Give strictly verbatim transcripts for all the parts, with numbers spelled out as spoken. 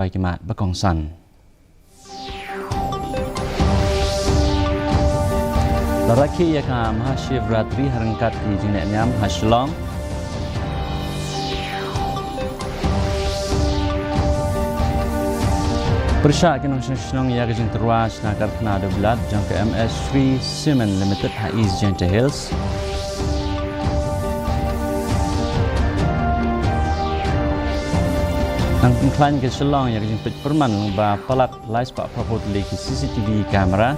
ba ki mat ba kongsan. La rakhe ïa ka Mahashivratri ha ryngkat ki jingleh niam ha Shillong. Pyrshah ki nongshong shnong ïa ka jingtyrwa shna karkhana dewbilat jong ka M S Shree Cement Limited ha East Jaintia Hills. Nang pynkhlaiñ ka Shillong ïa ka jingpeit pyrman lyngba palat lai spah phra phew tylli ki C C T V camera.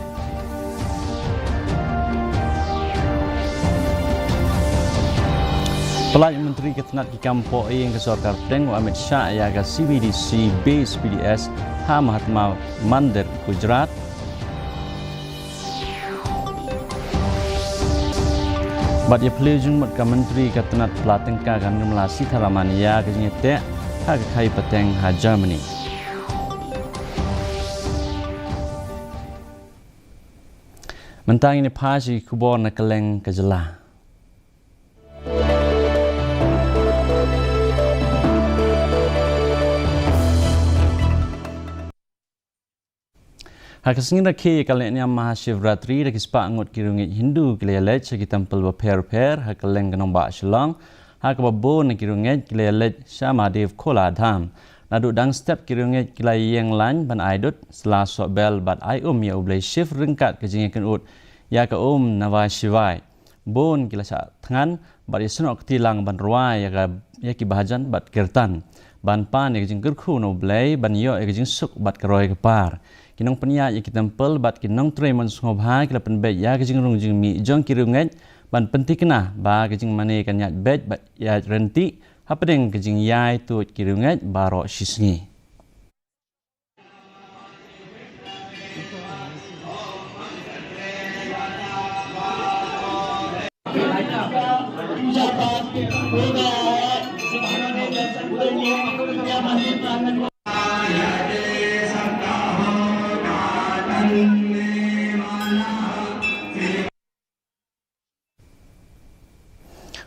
Pyllait u Myntri ka tnat ki kam poh ïing ka sorkar pdeng u Amit Shah ïa ka C B D C base P D S ha Mahatma Mandir, Gujarat. Bad ïa plie jingmut ka Myntri ka tnat pla tyngka ka Nirmala Sitharaman ïa ka jingïateh ha ka khaïi pateng ha Germany. Mynta ngin ïa phai sha ki khubor na kylleng ka jylla. Ha ka sngi rakhe ïa ka lehniam Mahashivratri da ki spah ngut ki riewngeit Hindu ki la ïaleit sha ki templ bapher bapher ha kylleng ka nongbah Shillong, ha kaba bun na ki riewngeit ki la ïaleit sha Mahadev Khola Dham. Naduh dang step ki riewngeit ki la ïeng lain ban ai dud, sla sohbel bad ai um ïa U Blei Shiv ryngkat ka jingïakynduh ïa ka Om Namah Shivaya. Bun ki la shah thngan bad ïasnoh kti lang ban rwai ïa ka, ïa ki bhajan bad kirtan ban pan ïa ka jingkyrkhu na U Blei, ban ïoh ïa ka jingsuk bad ka roi ka par. Ki nongpynïaid ïa ki templ bad ki nongtrei mon sngewbha ki la pynbeit ïa ka jingrung jingmih jong ki riewngeit ban pynthikna ba ka jingmane kan ïaid beit bad ïaid ryntih hapdeng ka jingïaid tuid ki riewngeit baroh shisngi.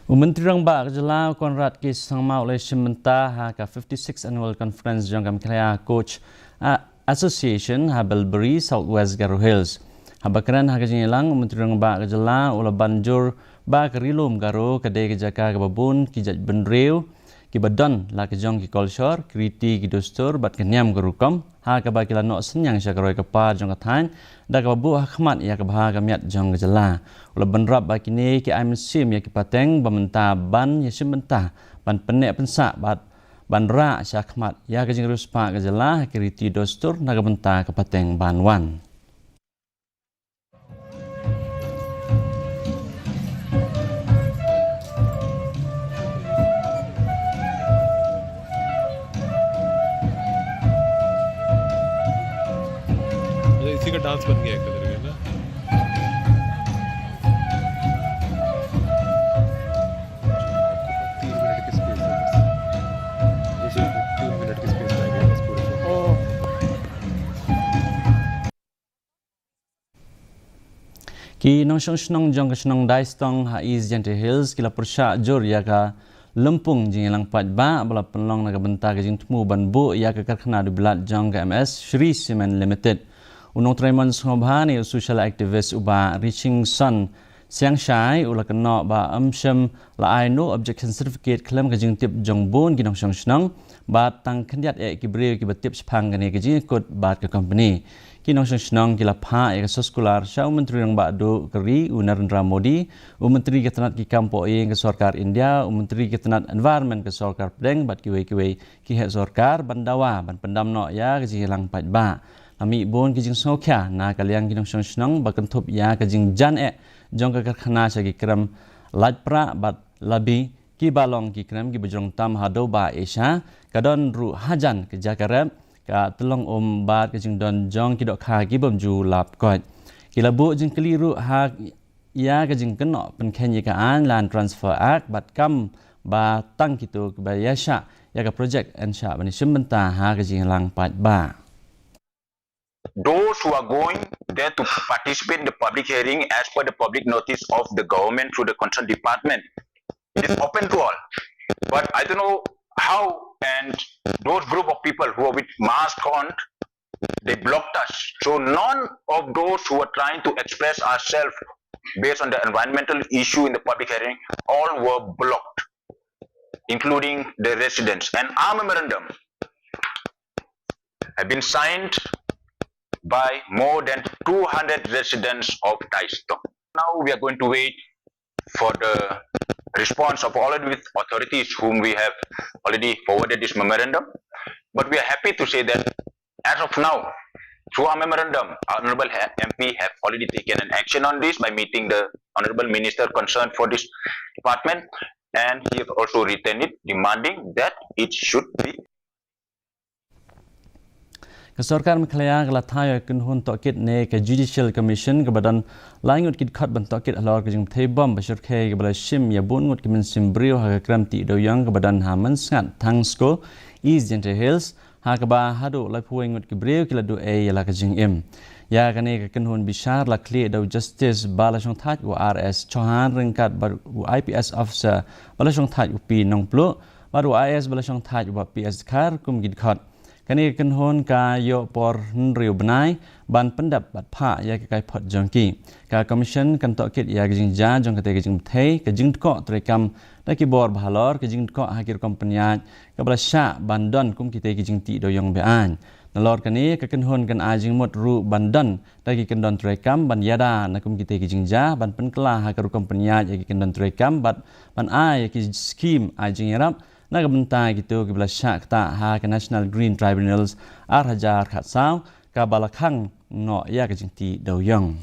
U Myntri Rangbah ka jylla u Conrad K Sangma u la shim bynta ha ka fifty-sixth Annual Conference jong ka Meghalaya Coach, a, Association ha Bellberry, South West Garo Hills. Haba kren ha ka jingïalang, u Myntri Rangbah ka jylla u la ban jur ba ka Ri Lum Garo ka dei ka jaka kaba bun ki jaitbynriew kiba don la ka jong ki kolshor, ki riti, ki dustur bad ka niam ka rukom, ha kaba ki la noh synñiang sha ka roi ka par jong ka thaiñ da kaba buh ha khmat ïa ka bha ka miat jong ka jylla. U la bynrap ba kine ki ai mynsiem ïa ki pateng ba mynta ban ïashim bynta, ban pynneh pynsah bad ban rah sha khmat ïa ka jingriewspah ka jylla ha ki riti dustur na ka bynta ka pateng ban wan. अच्छा, इसी का डांस बन गया एक तरह का ना। तीन मिनट की स्पेस है बस। इसी तीन मिनट की स्पेस है बस पूरे। Ki nongshong shnong jong ka shnong Daistong ha East Jaintia Hills ki la pyrshah jur ïa ka lympung jingïalang paidbah ba la pynlong na ka bynta ka jingthmu ban buh ïa ka karkhana dewbilat jong ka M S Shree Cement Limited. U nongtrei mon sngewbha ne u social activist u Bah Richingson Siangshai u la kynnoh ba ym shym la ai no objection certificate khlem ka jingtip jong bun ki nongshong shnong, bad tang khyndiat eh ki briew kiba tip shaphang kane ka jingïakut bad ka company. Ki nongshong shnong ki la phah ïa ka soskular sha u Myntri Rangbah Duh ka ri u Narendra Modi, u Myntri ka tnat ki kam poh ïing ka sorkar India, u Myntri ka tnat environment ka sorkar pdeng bad kiwei kiwei ki heh sorkar ban dawa ban pyndam noh ïa ka jingïalang paidbah. La mih bun ki jingsngewkhia na ka liang ki nongshong shnong ba kynthup ïa ka jingjan eh jong ka karkhana sha ki krem lait prah bad lobby kiba long ki krem kiba jrong tam ha dewbah Asia, ka don ruh hajan ka jaka rep, ka tyllong um bad ka jingdon jong ki dohkha ki bym ju lap koit. Ki la buh jingkylli ruh ha ïa ka jingkynnoh pynkheiñ ïa ka aiñ Land Transfer Act bad kam ba tang kito kiba ïaishah ïa ka project yn shah ban ïashim bynta ha ka jingïalang paidbah. Those who are going there to participate in the public hearing as per the public notice of the government through the concerned department, it is open to all. But I don't know how and those group of people who are with mask on, they blocked us. So none of those who were trying to express ourselves based on the environmental issue in the public hearing, all were blocked, including the residents. And our memorandum have been signed by more than two hundred residents of Taishitong. Now we are going to wait for the response of all the authorities whom we have already forwarded this memorandum. But we are happy to say that as of now, through our memorandum, our Honorable ha- M P have already taken an action on this by meeting the Honorable Minister concerned for this department, and he have also written it demanding that it should be. Ka sorkar Meghalaya ka la thaw ïa ka kynhun tohkit ne ka Judicial Commission kaba don lai ngut ki dkhot ban tohkit halor ka jingpynthei bom ba shyrkhei kaba la shim ïa bun ngut ki mynsiem briew ha ka krem tih dewiong kaba don ha Mynsngat Thangsko, East Jaintia Hills, ha kaba haduh laiphew wei ngut ki briew ki la duh ei ïa la ka jingim. Ïa kane ka kynhun bishar la khlieh da u Justice Balashongthait u R S Chauhan ryngkat bad u I P S officer Balashongthait u P Nongpluh bad u I A S Balashongthait u Bah P S Dkhar kum ki dkhot. Kane ka kynhun ka ïoh por hynriew bnai ban pyndep bad phah ïa ka kaiphod jong ki. Ka Commission kan tohkit ïa ka jingjia jong kata ka jingpynthei, ka jingdkoh treikam da ki bor bahalor, ka jingdkoh ha ki rukom pynïaid kaba la shah ban don kum kita ki jingtih dewiong be-aiñ. Nalor kane ka kynhun kan ai jingmut ruh ban don da ki kyndon treikam ban ïada na kum kita ki jingjia ban pynkylla ha ka rukom pynïaid ïa ki kyndon treikam bad ban ai ïa ki skhim ai jingïarap na ka bynta kito kiba la shah ktah ha ka National Green Tribunals ar hajar khatsaw kaba la khang noh ïa ka jingtih dewiong.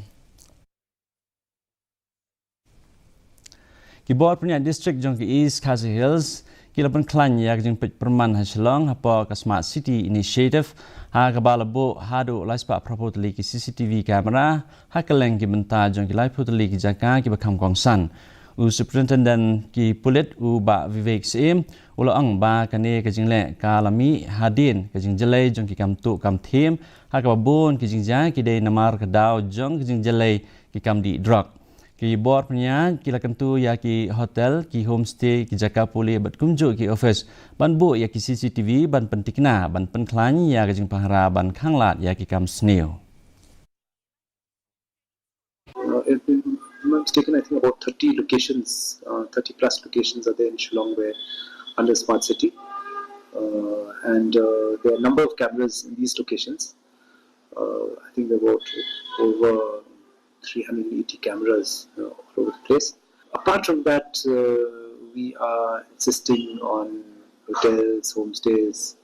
Ki bor pynïaid district jong ka East Khasi Hills ki la pynkhlaiñ ïa ka jingpeit pyrman ha Shillong hapoh ka Smart City Initiative ha kaba la buh haduh laispah phraphew tylli ki C C T V camera ha kylleng ki bynta jong ki laiphew tylli ki jaka kiba kham kongsan. U Superintendent ki pulit u Bah Vivek Syiem u la ong ba kane ka jingleh ka la mih hadien ka jingjyllei jong ki kam tuh kam thiem ha kaba bun ki jingjia ki dei namar ka daw jong ka jingjyllei ki kam dih drok. Ki bor pynïaid ki la kyntu ïa ki hotel, ki homestay, ki jaka pule bad kumjuh ki office ban buh ïa ki C C T V ban pyntikna ban pynkhlaiñ ïa ka jingpynhara ban khanglad ïa ki kam sniew. Uh, it, it must taken, I think, about thirty locations, uh, thirty plus locations are there in Shillong where under Smart City. Uh, and uh, there are a number of cameras in these locations. Uh, I think there were over three hundred eighty cameras uh, all over the place. Apart from that, uh, we are insisting on hotels, homestays,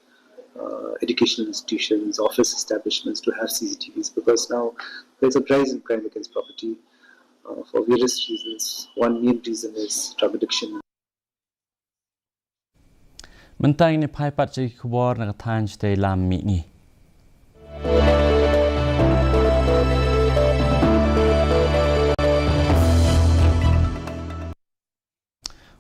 uh, educational institutions, office establishments to have C C T Vs because now there's a rise in crime against property uh, for various reasons. One main reason is drug addiction. Mynta ngin ïa phai pat sha ki khubor na ka thaiñ shatei lam mihngi.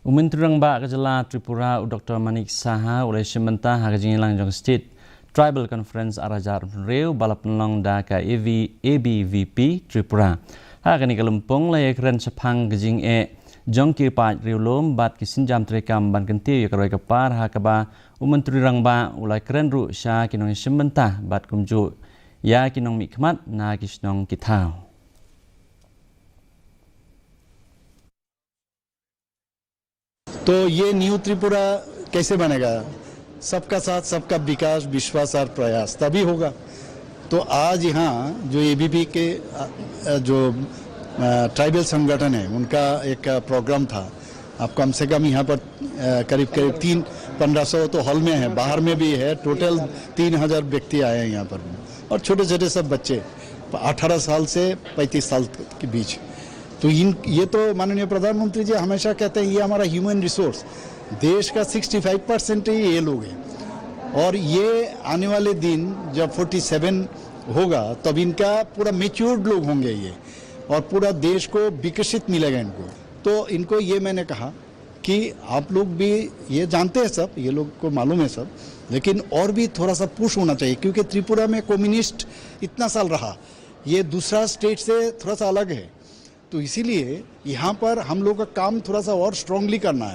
U Myntri Rangbah ka jylla Tripura, u Doctor Manik Saha, u la ïashim bynta ha ka jingïalang jong ka State Tribal Conference ar hajar hynriew ba la pynlong da ka A V, A B V P Tripura. Ha kane ka lympung la ïakren shaphang ka jingeh jong ki paid riewlum bad ki sienjam treikam ban kyntiew ïa ka roi ka par ha kaba u Myntri Rangbah u la kren ruh sha ki nongïashim bynta bad kumjuh ïa ki nongmihkhmat na ki shnong ki thaw. तो ये न्यू त्रिपुरा कैसे बनेगा? सबका साथ, सबका विकास, विश्वास और प्रयास तभी होगा। तो आज यहाँ जो एबीपी के जो ट्राइबल संगठन है, उनका एक प्रोग्राम था। अब कम से कम यहाँ पर करीब करीब तीन पन्द्रह सौ तो हॉल में है, बाहर में भी है, टोटल तीन हजार व्यक्ति आए हैं यहाँ पर, और छोटे छोटे सब बच्चे अठारह साल से पैंतीस साल के बीच। तो इन ये तो माननीय प्रधानमंत्री जी हमेशा कहते हैं, ये हमारा ह्यूमन रिसोर्स, देश का सिक्सटी फाइव परसेंट ही ये लोग हैं। और ये आने वाले दिन जब फोर्टी सेवन होगा, तब इनका पूरा मेच्योर्ड लोग होंगे ये, और पूरा देश को विकसित मिलेगा इनको। तो इनको ये मैंने कहा कि आप लोग भी ये जानते हैं सब, ये लोग को मालूम है सब, लेकिन और भी थोड़ा सा पुश होना चाहिए, क्योंकि त्रिपुरा में कम्युनिस्ट इतना साल रहा, ये दूसरा स्टेट से थोड़ा सा अलग है। तो इसीलिए यहाँ पर हम लोग का काम थोड़ा सा और स्ट्रांगली करना है।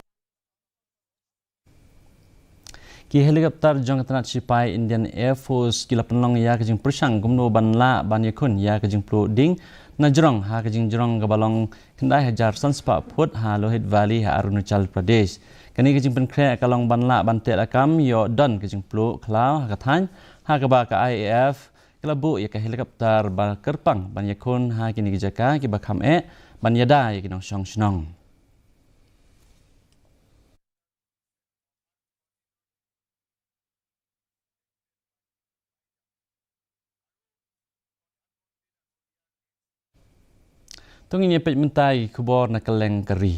Ki helicopter jong ka tnat shipai Indian Air Force ki la pynlong ïa ka jingpyrshang kumno ban lah ban ïakhun ïa ka jingpluh ding na jrong ha ka jingjrong kaba long khyndai hajar san spah phut ha Lohit Valley ha Arunachal Pradesh. Kane ka jingpynkhreh ka long ban lah ban teh lakam ïoh don ka jingpluh khlaw ha ka thaiñ, ha kaba ka I A F ka la buh ïa ka helicopter ba kyrpang ban ïakhun ha kine ki jaka kiba kham eh ban ïada ïa ki nongshong shnong. To ngin ïa peit mynta ïa ki khubor na kylleng ka ri.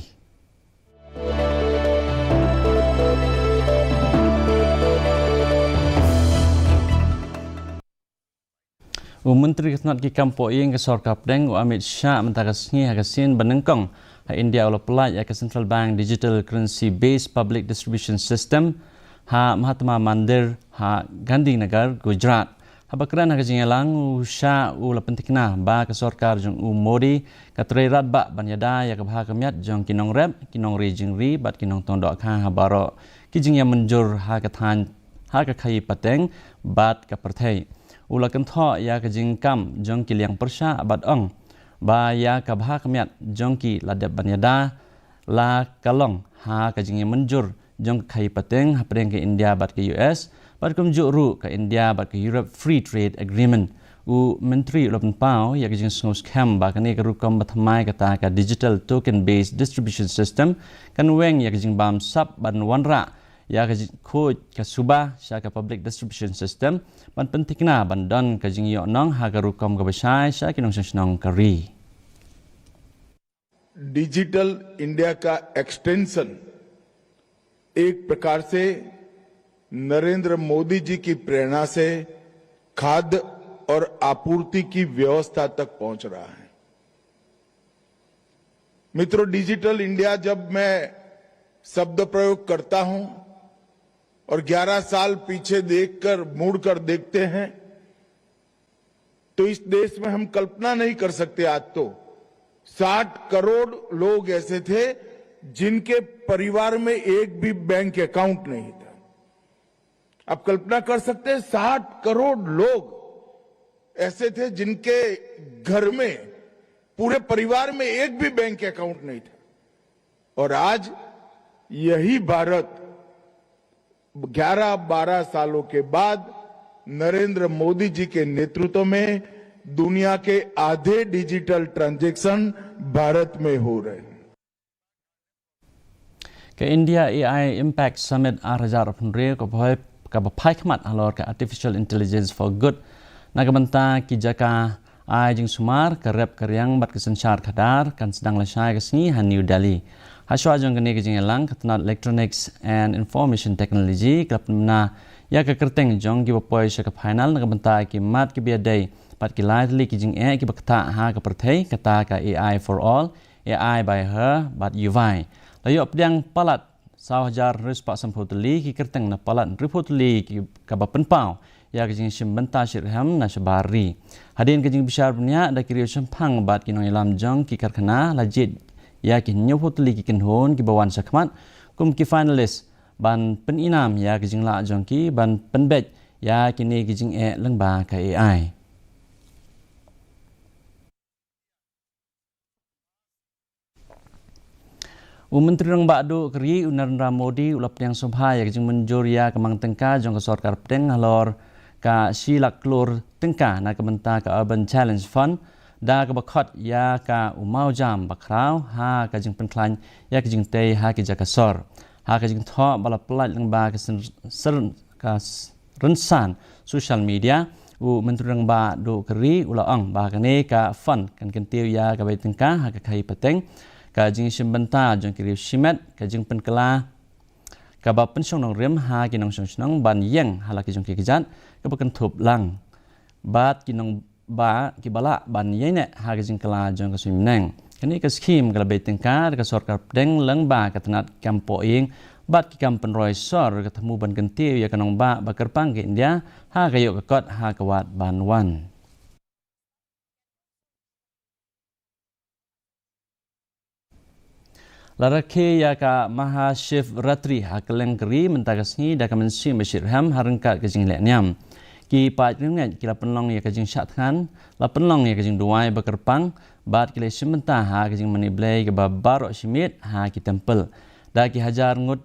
U Myntri ka tnat ki kam poh ïing ka sorkar pdeng u Amit Shah mynta ka sngi ha ka sien ba nyngkong ha India u la pynlait ïa ka Central Bank Digital Currency Based Public Distribution System ha Mahatma Mandir ha Gandhinagar, Gujarat. Haba kren ha ka jingïalang, u Shah u la pyntikna ba ka sorkar jong u Modi ka trei radbah ban ïada ïa ka bha ka miat jong ki nongrep, ki nongri jingri bad ki nongtong dohkha ha baroh ki jingïamynjur ha ka thaiñ, ha ka khaïi pateng bad ka pyrthei. U la kynthoh ïa ka jingkam jong ki liang pyrshah bad ong ba ïa ka bha ka miat jong ki la dep ban ïada la ka long ha ka jingïamynjur jong ka khaïi pateng hapdeng ka India bad ka U S, bad kumjuh ruh ka India bad ka Europe Free Trade Agreement. U Myntri u la pynpaw ïa ka jingsngewskhem ba kane ka rukom ba thymmai kata ka Digital Token Based Distribution System kan weng ïa ka jingbamsap ban wanrah ïa ka jingkhuid ka suba sha ka Public Distribution System, ban pyntikna ban don ka jingïohnong ha ka rukom kaba shai sha ki nongshong shnong ka ri. डिजिटल इंडिया का एक्सटेंशन एक प्रकार से नरेंद्र मोदी जी की प्रेरणा से खाद्य और आपूर्ति की व्यवस्था तक पहुंच रहा है। मित्रों, डिजिटल इंडिया जब मैं शब्द प्रयोग करता हूं और ग्यारह साल पीछे देखकर, मुड़कर देखते हैं, तो इस देश में हम कल्पना नहीं कर सकते। आज तो साठ करोड़ लोग ऐसे थे जिनके परिवार में एक भी बैंक अकाउंट नहीं था। आप कल्पना कर सकते हैं, साठ करोड़ लोग ऐसे थे जिनके घर में, पूरे परिवार में एक भी बैंक अकाउंट नहीं था। और आज यही भारत ग्यारह बारह सालों के बाद नरेंद्र मोदी जी के नेतृत्व में दुनिया के आधे डिजिटल ट्रांजैक्शन भारत में हो रहे हैं। Ka India A I Impact Summit ar hajar arphew kaba phai khmat halor ka Artificial Intelligence for Good na ka bynta ki jaka ai jingsumar, ka rep ka riang bad ka synshar khadar kan sdang lashai ka sngi ha New Delhi. Hashwa jong kane ka jingïalang, ka tnat Electronics and Information Technology ka la pynbna ïa ka kyrteng jong kiba poi sha ka final na ka bynta ki mat kiba ïadei bad ki lai tylli ki jingeh kiba ktah ha ka pyrthei, kata ka A I for All, A I by Her bad Uvai. La ïoh pdiang palat saw hajar hynriew spah sanphew tylli ki kyrteng na palat hynriewphew tylli ki kaba pynpaw ïa ka jingshim bynta shitrhem na shabar ri. Hadien ka jingbishar bniah da ki riewshemphang bad ki nongïalam jong ki karkhana, la jied ïa ki hynñiewphew tylli ki kynhun kiba wan shakhmat kum ki finalist ban pyninam ïa ka jinglah jong ki ban pynbeit ïa kine ki jingeh lyngba ka A I. U Myntri Rangbah Duh ka ri u Narendra Modi u la pdiang sngewbha ïa ka jingmynjur ïa ka mang tyngka jong ka sorkar pdeng halor ka shi lak klur tyngka na ka bynta ka Urban Challenge Fund, da kaba khot ïa ka u mawjam bakhraw ha ka jingpynkhlaiñ ïa ka jingtei ha ki jaka sor. Ha ka jingthoh ba la pynlait lyngba ka syn-, syn-, ka s-, rynsan social media, u Myntri Rangbah Duh ka ri u la ong ba kane ka fund kan kyntiew ïa ka bai tyngka ha ka khaïi pateng, ka jingshim bynta jong ki riew shimet, ka jingpynkylla kaba pynshong nongrim ha ki nongshong shnong ban ïeng ha la ki jong ki kjat kaba kynthup lang bad ki nong ba kiba lah ban ïaineh ha ka jingkylla jong ka suiñ bneng. Kane ka skhim ka la bai tyngka da ka sorkar pdeng lyngba ka tnat kam poh ïing bad ki kam pynroi sor, ka thmu ban kyntiew ïa ka nongbah ba kyrpang ka India ha ka ïoh ka kot ha ka wat ban wan. La rakhe ïa ka Mahashivratri ha kylleng ka ri mynta ka sngi da ka mynsiem bashitrhem ha ryngkat ka jingleh niam. Ki paid riewngeit ki la pynlong ïa ka jingshah thngan, la pynlong ïa ka jingduwai ba kyrpang, bad ki la shim bynta ha ka jingmane Blei kaba baroh shimiet ha ki temple. Da ki hajar ngut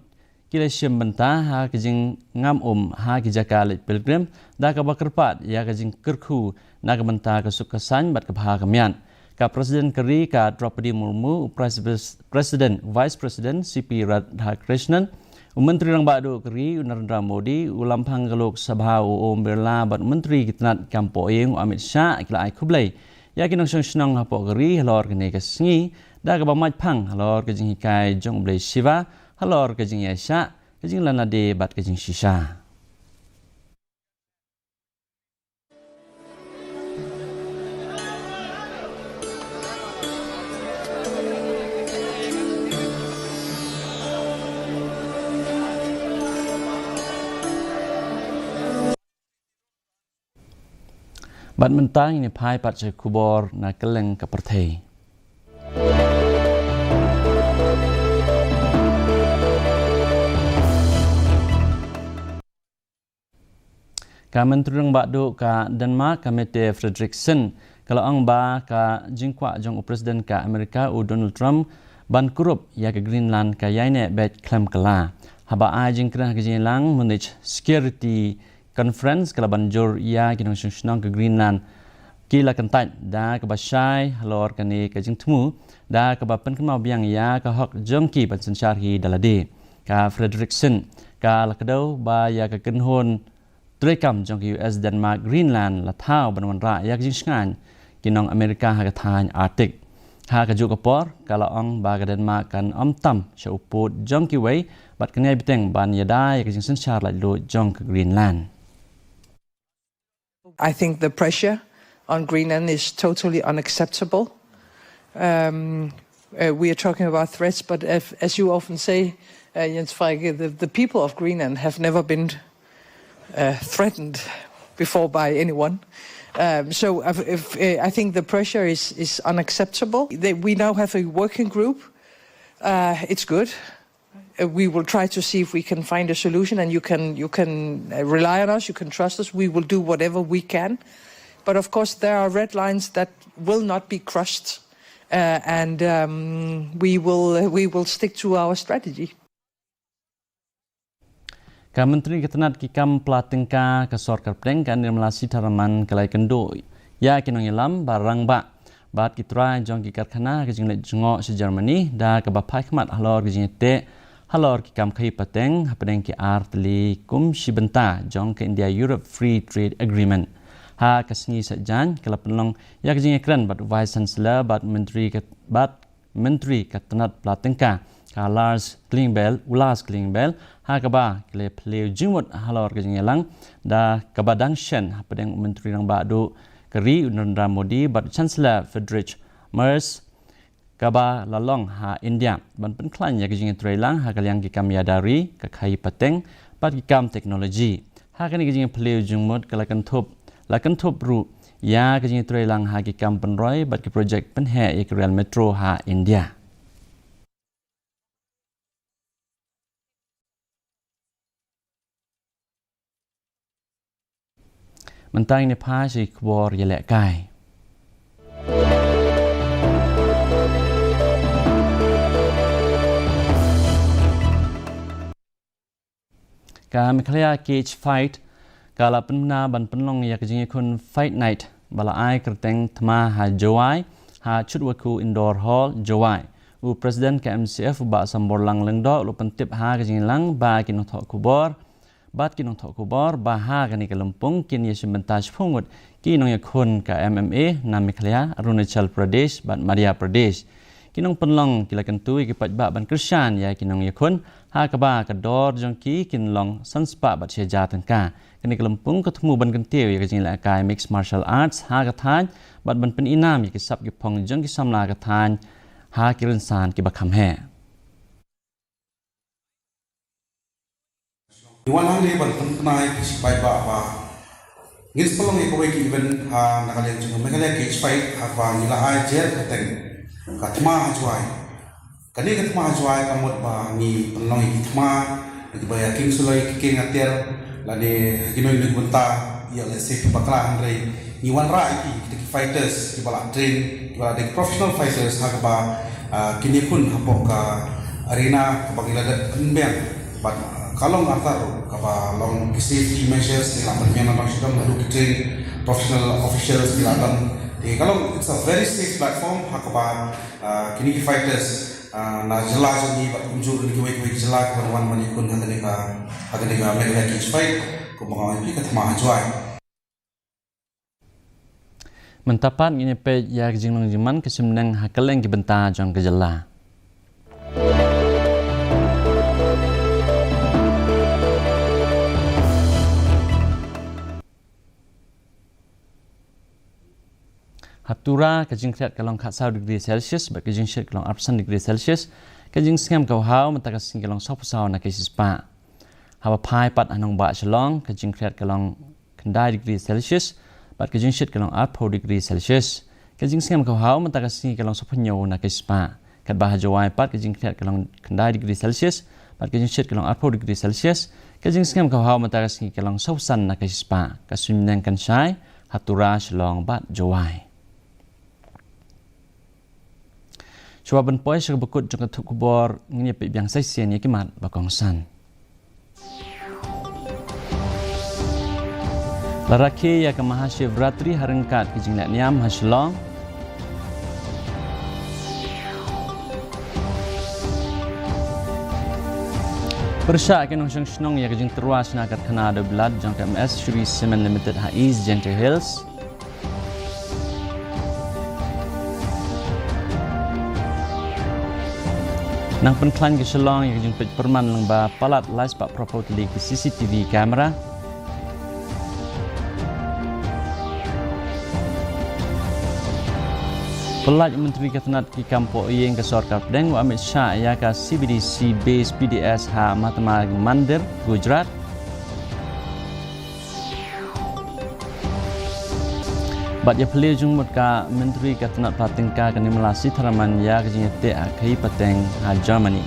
ki la shim bynta ha ka jingngam um ha ki jaka leit pilgrim, da kaba kyrpad ïa ka jingkyrkhu na ka bynta ka suk ka saiñ bad ka bha ka miat. Ka President ka ri ka Droupadi Murmu, u Pres-, President, Vice President C P Radhakrishnan, u Myntri Rangbah Duh ka ri u Narendra Modi, u Lamphang ka Lok Sabha u Om Birla bad u Myntri ki tnat kam poh ïing u Amit Shah ki la ai khublei ïa ki nongshong shnong hapoh ka ri halor kane ka sngi, da kaba mait phang halor ka jinghikai jong u Blei Shiva, halor ka jingïaishah, ka jinglanade bad ka jingshisha. Bad mynta ngin ïa phai pat sha khubor na kylleng ka pyrthei. Ka Myntri Rangbah Duh ka Denmark, ka Mette Frederiksen, ka la ong ba ka jingkwah jong u President ka Amerika u Donald Trump ban kurup ïa ka Greenland ka ïaineh beit khlem kylla. Haba ai jingkren ha ka jingïalang Munich Security Conference, ka la ban jur ïa ki nongshong shnong ka Greenland ki la kyntait da kaba shai halor kane ka jingthmu, da kaba pynkynmaw biang ïa ka hok jong ki ban synshar hi da lade. Ka Frederiksen ka la kdew ba ïa ka kynhun treikam jong ka U S Denmark Greenland la thaw ban wanrah ïa ka jingshngaiñ ki nong Amerika ha ka thaiñ Arctic. Ha kajuh ka por ka la ong ba ka Denmark kan ym tam sha u pud jong kiwei bad kan ïai bteng ban ïada ïa ka jingsynshar laitluid jong ka Greenland. I think the pressure on Greenland is totally unacceptable. Um, uh, we are talking about threats, but if, as you often say, uh, Jens Frederik, the, the people of Greenland have never been uh, threatened before by anyone. Um, so if, if, uh, I think the pressure is, is unacceptable. They, we now have a working group. Uh, it's good. Uh, we will try to see if we can find a solution, and you can you can uh, rely on us. You can trust us. We will do whatever we can. But of course, there are red lines that will not be crossed, uh, and um, we will uh, we will stick to our strategy. Ka Myntri ka tnat ki kam pla tyngka ka sorkar pdeng ka Nirmala Sitharaman ka la ïakynduh ïa ki nongïalam ba rangbah bad ki trai jong ki karkhana ka jingleit jngoh sha Germany da kaba phai khmat halor ka jingïateh halor ki kam khaïi pateng hapdeng ki ar tylli kum shi bynta jong ka India Europe Free Trade Agreement. Ha ka sngi Saitjaiñ ka la pynlong ïa ka jingïakren bad Vice Chancellor bad Myntri ka bad Myntri ka tnat pla tyngka ka Lars Klingbeil, u Lars Klingbeil, ha kaba ki la phylliew jingmut halor ka jingïalang da kaba dang shen hapdeng u Myntri Rangbah Duh ka ri u Narendra Modi bad u Chancellor Friedrich Merz kaba la long ha India ban pynkhlaiñ ïa ka jingïatreilang ha ka liang ki kam ïada ri, ka khaïi pateng bad ki kam teknoloji. Ha kane ka jingphylliew jingmut ka la kynthup la kynthup ruh ïa ka jingïatreilang ha ki kam pynroi bad ki projek pynheh ïa ki rel metro ha India. Mynta ngin ïa phai sha ki khubor ïalehkai. Ka Meghalaya Cage Fight ka la pynbna ban pynlong ïa ka jingïakhun Fight Night ba la ai kyrteng Thma ha Jowai ha Chutwakhu Indoor Hall, Jowai. U President ka M C F u Bah Samborlang Lyngdoh u la pyntip ha ka jingïalang ba ki nongthoh khubor bad ki nongthoh khubor ba ha kane ka lympung kin ïashim bynta shiphew ngut ki nongïakhun ka M M A na Meghalaya, Arunachal Pradesh bad Madhya Pradesh. Ki nongpynlong ki la kyntu ïa ki paidbah ban kyrshan ïa ki nongïakhun ha kaba ka dor jong ki kin long san spah bad shi hajar tyngka. Kane ka lympung ka thmu ban kyntiew ïa ka jinglehkai Mixed Martial Arts ha ka thaiñ bad ban pynïnam ïa ki sap ki phong jong ki samla ka thaiñ ha ki rynsan kiba kham heh. Ngi wan hangne ban pynkynmaw ïa ki paidbah ba ngin sa pynlong ïa kawei ka event ha na ka liang jong ka Meghalaya Cage Fight ha kaba ngi la ai jer kyrteng ka Thma ha Jowai. Kane ka thma ha Jowai ka mut ba ngi pynlong ïa ki thma kiba ïa king suloi ki king atiar lane ha kino kino ki bynta, ïa lehse phi bakla hynrei ngi wanrah ïa ki, kita ki fighters kiba la train, kiba la dei professional fighters ha kaba, ah, kin ïakhun hapoh ka arena kaba ngi la dep pynbiang. Bad, ah, ka long artat ruh kaba long ki safety measures, ngi la pynbiang na dong sha dong, haduh ki trained professional officials ngi la don. Te ka long, it's a very safe platform ha kaba, ah, kine ki fighters, ah, na jylla jong ngi bad kumjuh na kiwei kiwei ki jylla kiba wan ban ïakhun ha kane ka, ha kane ka Meghalaya Cage Fight, kumba nga ong ïa phi, ka thma ha Jowai. Mynta pat ngin ïa peit ïa ka jinglong jingman ka suiñbneng ha kylleng ki bynta jong ka jylla. Ha Tura ka jingkhriat ka long khatsaw degree Celsius bad ka jingshit ka long arphew san degree Celsius. Ka jingsngem ka haw mynta ka sngi ka long sawphew saw na ka shispah. Haba phai pat ha nongbah Shillong, ka jingkhriat ka long khyndai degree Celsius bad ka jingshit ka long arphew degree Celsius. Ka jingsngem ka haw mynta ka sngi ka long sawphew hynñiew na ka shispah. Katba ha Jowai pat ka jingkhriat ka long khyndai degree Celsius bad ka jingshit ka long arphew degree Celsius. Ka jingsngem ka haw mynta ka sngi ka long sawphew san na ka shispah. Ka suiñbneng kan shai ha Tura, Shillong bad Jowai. Shuwa ban poi sha kaba kut jong ka thup khubor, ngin ïa peit biang sa shisien ïa ki mat ba kongsan. La rakhe ïa ka Mahashivratri ha ryngkat ka jingleh niam ha Shillong. Pyrshah ki nongshong shnong ïa ka jingtyrwa shna karkhana dewbilat jong ka M S Shree Cement Limited ha East Jaintia Hills. Nang pynkhlaiñ ka Shillong ïa ka jingpeit pyrman lyngba palat lai spah phraphew tylli ki C C T V camera. Pyllait Myntri ka tnat ki kam poh ïing ka sorkar pdeng u Amit Shah ïa ka C B D C base P D S ha Mahatma Mandir, Gujarat. Bad ïa phylliew jingmut ka Myntri ka tnat pla tyngka ka Nirmala Sitharaman ïa ka jingïateh ha ka khaïi pateng ha Germany.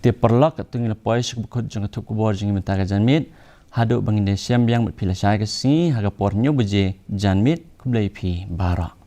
Te paralok, katto ngi la poi sha kaba kut jong ka thup khubor jong ngi mynta ka janmiet. Haduh ba ngin ïashem biang bad phi lashai ka sngi ha ka por hynñiew baje janmiet, khublei phi baroh.